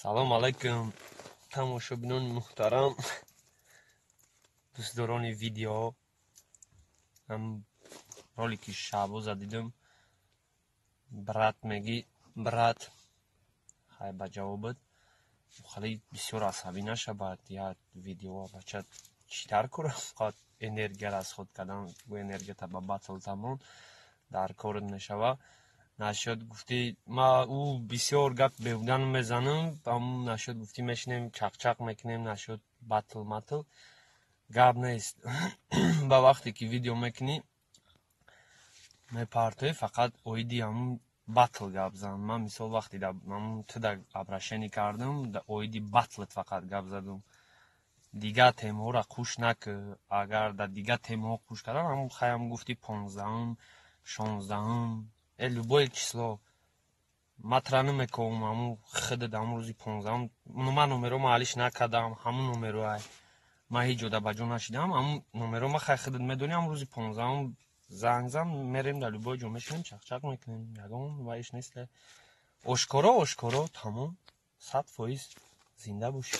Салом алайкум, тамошобинони муҳтарам, дӯстдорони видео. Ролики Шаҳбоза дидум. Брат мегӣ, брат, хай, ба ҷавобат хеле бисёр асабӣ наша. Баъд як видео, бача, чӣ дар кора фақат энергия расход кардан? Энергията ба батл тамом дар корат мешава. Нашуд, гуфтӣ, ма ӯ бисёр гап беҳуда мезанам. Нашуд, гуфтӣ, мешинем, чақчақ мекунем. Нашуд, батл матл гап нест. Ба вақте ки видео мекунӣ, мепартоӣ, фақат оиди ҳамун батл гап зан. Ман, мисол, вақте туда обращение кардам, оиди батлат фақат гап задум, дигар темаҳоро қуш накӣ. Агар дар дигар темаҳо қуш кардан, ҳамун хаям гуфти, 15-ум, 16-ум, любое число матра намековам. Ҳамун худат ҳамун рӯзи 15-ум ман номеро ма алиш накардам, ҳамун номероай, ман ҳеҷ ҷо да ба ҷо нашидам. Ҳамун номеро ма, хай, худат медонӣ. Ҳамун рӯзи 15-ум занг зан, мерем, дар любой ҷо мешинем, чақчақ мекунем, ягон вайш нест. Ошкоро, ошкоро, тамом, 100%. Зинда бошӣ.